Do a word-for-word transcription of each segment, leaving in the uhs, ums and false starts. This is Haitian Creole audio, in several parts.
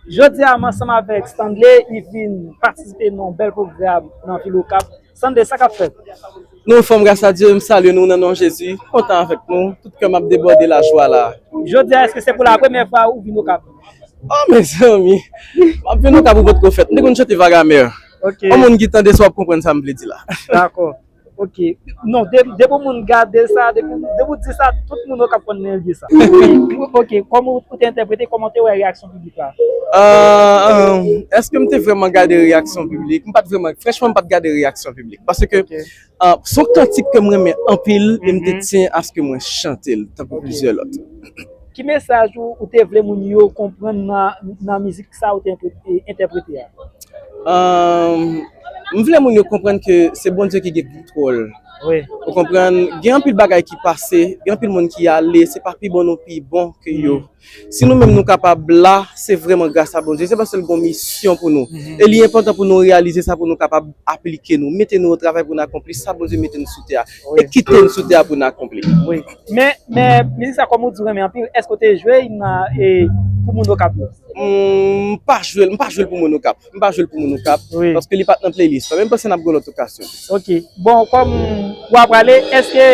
Jodi a, m ansanm avèk Stanley, li vin patisipe nan yon bèl pwogram nan vil Okap. Stanley, sa k ap fèt? Nou anfòm, gras a Dye, m salye nou nan non Jezi. Kontan avèk nou, tout kè m ap debòde lajwa la. Jodi a, èske se pou la premyè fwa ou vin Okap? Oh, mezanmi! M ap vin Okap ou potko fèt. M te konn chante Vaga Mè. Ok. Yon moun ki tande sa w ap konprann sa m vle di la. Dakò. Ok. Non, de, depi moun gade sa, depi, depi w di sa, tout moun Okap konn nan l ye sa. Ok, kòman ou, ou te entèprete, kòman te wè reyaksyon piblik la? Euh, euh, èske m te vrèman gade reyaksyon piblik? M pa t vrèman, franchman, m pa t gade reyaksyon piblik. Paske, euh, se yon kantik ke m renmen anpil e m te tyen aske mwen chante l, tankou plizyè lòt. Ki mesaj ou, ou te vle moun yo konprann nan, nan mizik sa ou te enpre-, e, entèprete a? Ahn, m vle moun yo konprann ke se Bondye ki gen kontwòl. Wi. Ou konprann? Gen anpil bagay ki pase, gen anpil moun ki ale, se pa pi bon nou pi bon ke yo. Si nou menm nou kapab la, se vrèman gras a Bondye. Se paske l gen yon misyon pou nou. E li enpòtan pou nou reyalize sa, pou nou kapab aplike nou, mete nou o travay pou nou akonpli sa Bondye mete nou sou tè a. E kite n sou tè a pou n akonpli. Wi. Men, men, mizik sa, kòm ou di w renmen anpil, èske w te jwe l nan, e, pou moun Okap yo? M pa jwe l, m pa jwe l pou moun Okap. M pa jwe l pou moun Okap, paske li pa t nan playlist mwen. Men m panse n ap gen yon lòt okazyon. Ok. Bon, kòm w ap prale, èske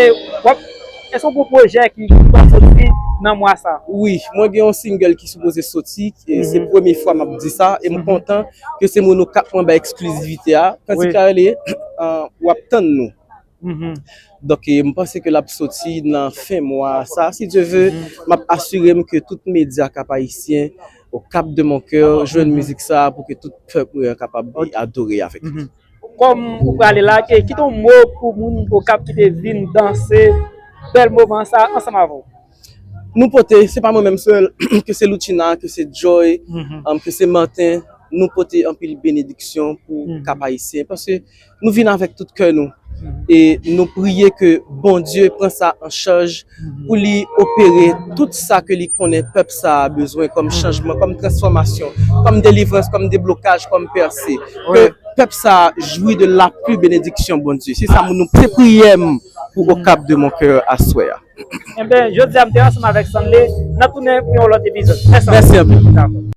w ap, èske w gen pwojè ki, ki pral soti nan mwa sa? Wi, mwen gen yon single ki sipoze soti, e se premye fwa m ap di sa, e m kontan ke se moun Okap mwen bay eksklizivite a. Kantik la rele, euh, W ap tann nou. Donk, e, m panse ke l ap soti nan fen mwa sa. Si Dye ve, m ap asire m ke tout medya Cap Haïtien, Au Cap de Mon Cœur, jwenn mizik sa a pou ke tout pèp mwen an kapab adore avèk li. Kòm ou prale la, ke, kite yon mo pou moun Okap ki te vin danse bèl moman sa ansanm avè w. Nou pote, se pa mwen menm sèl, ke se Loutchina, ke se Joy, um, ke se Martin, nou pote anpil benediksyon pou Cap Haïtien, paske nou vin avèk tout kè nou. E nou priye ke Bondye pran sa an chaj pou li opere tout sa ke li konnen pèp sa a bezwen kòm chanjman, kòm transfòmasyon, kòm delivrans, kòm deblokaj, kòm pèse. Ke pèp sa a jwi de la pli benediksyon Bondye. Se sa nou, se priyè m pou Au Cap de Mon Cœur aswè a. Enben, jodi a m te ansanm avèk Stanley, n ap tounen pou yon lòt epizòd. Mèsi anpil. Mèsi anpil. Dakò.